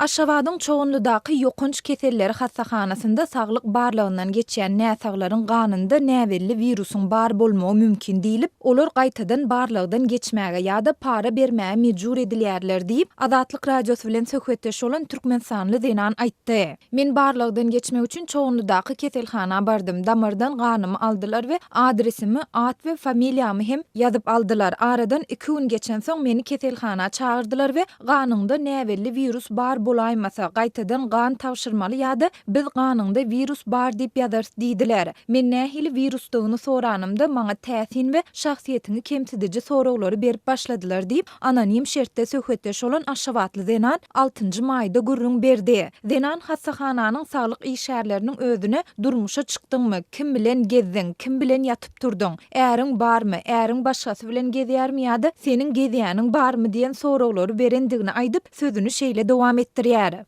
Aşgabadyň Çoganlydaky ýokanç keselleri hassahanasynda saglyk barlagyndan geçýän näsaglaryň ganynda näbelli wirusyň bar bolmagy mümkin diýlip, olar gaýtadan barlagdan geçmäge ýa-da para bermäge mejbur edilýärler diýip, Azatlyk Radiosy bilen söhbetdeş bolan türkmenistanly zenan aýtdy. Men barlagdan geçmek üçin Çoganlydaky keselhana bardym. Damardan ganymy aldylar we adresimi, at we familiýamy hem ýazyp aldylar. Aradan iki gün geçensoň meni keselhana çagyrdylar we Ganyňda näbelli wirus bar bolaýmasa, gaýtadan gan tabşyrmaly ýa-da biz ganyňda wirus bar diýip ýazarys diýdiler. Men nähili wirusdygyny soranymda, maňa täsin we şahsyýetiňi kemsidiji soraglary berip başladylar diýip, anonim şertde söhbetdeş bolan aşgabatly zenan altynjy maýda gürrüň berdi. Zenan hassahananyň saglyk işgärleriniň özüne durmuşa çykdyňmy, kim bilen gezdiň, kim bilen ýatyp turduň, äriň barmy, äriň başgasy bilen gezýärmi ýa-da seniň gezýäniň barmy diýen soraglary berendigini aýdyp, sözüni şeýle dowam etdirýär.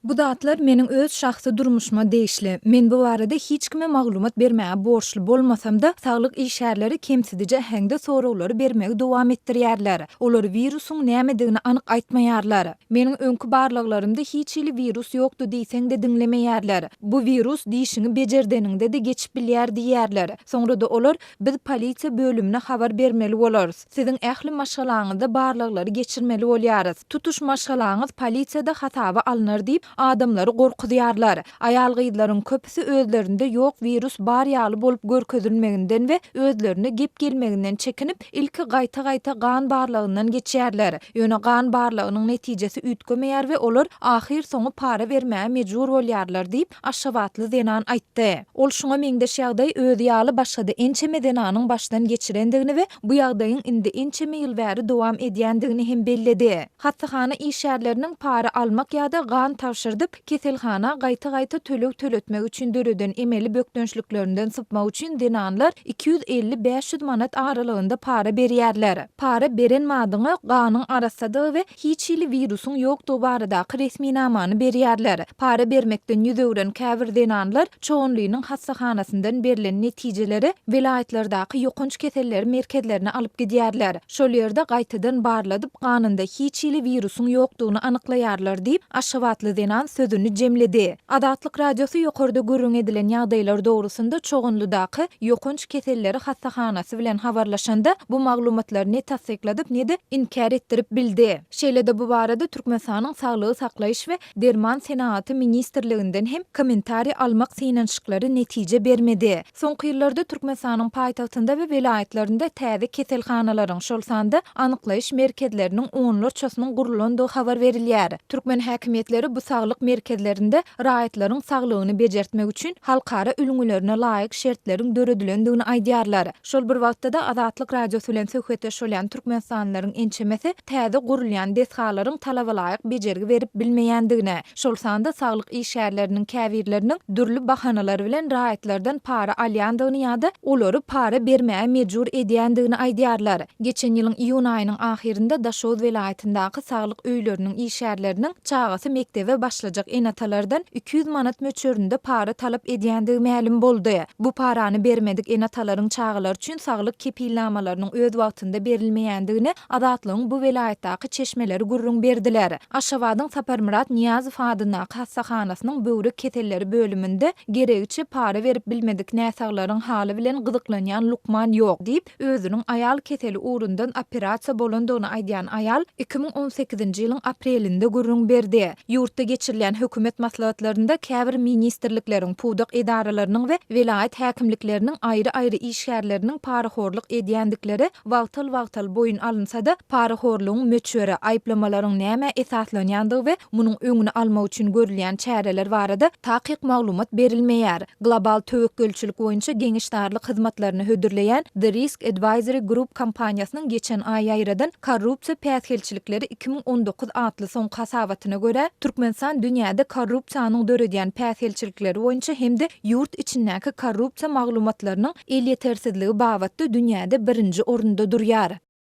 Bu zatlar meniň öz şahsy durmuşyma degişli. Men bu barada hiç kime maglumat bermäge borçly bolmasam-da, saglyk işgärleri kemsidiji äheňde soraglary bermegi dowam etdirýärler. Olar wirusyň nämedigini anyk aýtmaýarlar. Meniň öňki barlaglarymda hiç hili wirus ýokdy diýseň-de diňlemeýärler. Bu wirus dişiňi bejerdeniňde-de geçip bilýär diýýärler. Soňra-da olar, Biz polisiýa bölümine habar bermeli bolarys. Siziň ähli maşgalaňyzda barlaglary geçirmeli bolýarys. Tutuş maşgalaňyz polisiýada hasaba alnar diýip, adamlary gorkuzýarlar. Aýal-gyzlaryň köpüsi özlerinde ýok wirus bar ýaly bolup görkezilmeginden we özlerine gep gelmeginden çekinip, ilki gaýta-gaýta gan barlagyndan geçýärler. Ýöne gan barlagynyň netijesi üýtgemeýär we olar ahyrsoňy para bermäge mejbur bolýarlar diýip, aşgabatly zenan aýtdy. Ol şuňa meňzeş ýagdaýy özi ýaly başga-da ençeme zenanyň başdan geçirendigini we bu ýagdaýyň indi ençeme ýyl bäri dowam edýändigini hem belledi. Hassahana işgärleriniň para almak ýa-da gan tabşyrdyp, keselhana gaýta-gaýta töleg töletmek üçin döreden emeli bökdençliklerinden sypmak üçin zenanlar 250-500 manat aralygynda para berýärler. Para beren badyňa ganyň arassadygy we hiç hili wirusyň ýokdugy baradaky resminamany berýärler. Para bermekden ýüz öwren käbir zenanlar Çoganlynyň hassahanasyndan berlen netijeleri welaýatlardaky ýokanç keselleri merkezlerine alyp gidýärler. Şol ýerde gaýtadan barladyp, ganynda hiç hili wirusyň ýokdugyny anyklaýarlar diýip, aşgabatly zenan sözüni jemledi. Azatlyk Radiosy ýokarda gürrüň edilen ýagdaýlar dogrusynda Çoganlydaky ýokanç keselleri hassahanasy bilen habarlaşanda, bu maglumatlary ne tassykladyp, ne-de inkär etdirip bildi. Şeýle-de bu barada Türkmenistanyň Saglygy saklaýyş we derman senagaty ministrliginden hem kommentariý almak synanyşyklary netije bermedi. Soňky ýyllarda Türkmenistanyň paýtagtynda we welaýatlarynda täze keselhanalaryň, şol sanda anyklaýyş merkezleriniň onlarçasynyň gurlandygy habar berilýär. Türkmen häkimiýetleri bu saglyk merkezlerinde raýatlaryň saglygyny bejertmek üçin halkara ülňülerine laýyk şertleriň döredilendigini aýdýarlar. Şol bir wagtda-da Azatlyk Radiosy bilen söhbetdeş bolýan türkmenistanlylaryň ençemesi täze gurulýan desgalaryň talabalaýyk bejergi berip bilmeýändigine, şol sanda saglyk işgärleriniň käbirleriniň dürli bahanalar bilen raýatlardan para alýandygyny ýa-da olary para bermäge mejbur edýändigini aýdýarlar. Geçen ýylyň iýun aýynyň ahyrynda Daşoguz welaýatyndaky saglyk öýleriniň işgärleriniň çagasy mekdebe başlajak ene-atalardan 200 manat möçberinde para talap edýändigi mälim boldy. Bu parany bermedik ene-atalaryň çagalary üçin saglyk kepilnamalarynyň öz wagtynda berilmeýändigini Azatlygyň bu welaýatdaky çeşmeleri gürrüň berdiler. Aşgabadyň Saparmyrat Nyýazow adyndaky hassahanasynyň böwrek keselleri bölüminde geregiçe para berip bilmedik näsaglaryň haly bilen gyzyklanýan lukman ýok, diýip, özüniň aýal keseli ugrundan operasiýa bolandygyny aýdýan aýal 2018-nji ýylyň aprelinde gürrüň berdi. Ýurtda geçirilýän hökümet maslahatlarynda käbir ministrlikleriň, pudak edaralarynyň we welaýat häkimlikleriniň aýry-aýry işgärleriniň parahorluk edýändikleri wagtal-wagtal boýun alynsa-da, parahorlugyň möçberi, aýyplamalaryň nämä esaslanýandygy we munuň öňüni almak üçin görülýän çäreler barada takyk maglumat berilmeýär. Global töwekgelçilik boýunça geňeşdarlyk hyzmatlaryny hödürleýän The Risk Advisory Group kompaniýasynyň geçen aý ýaýradan Korrupsiýa päsgelçilikleri 2019 atly soňky hasabatyna görä, Türkmenistan dünýäde korrupsiýanyň döredýän päsgelçilikleri boýunça hem-de ýurt içindäki korrupsiýa maglumatlarynyň elýetersizligi babatda dünýäde birinji orunda durýar.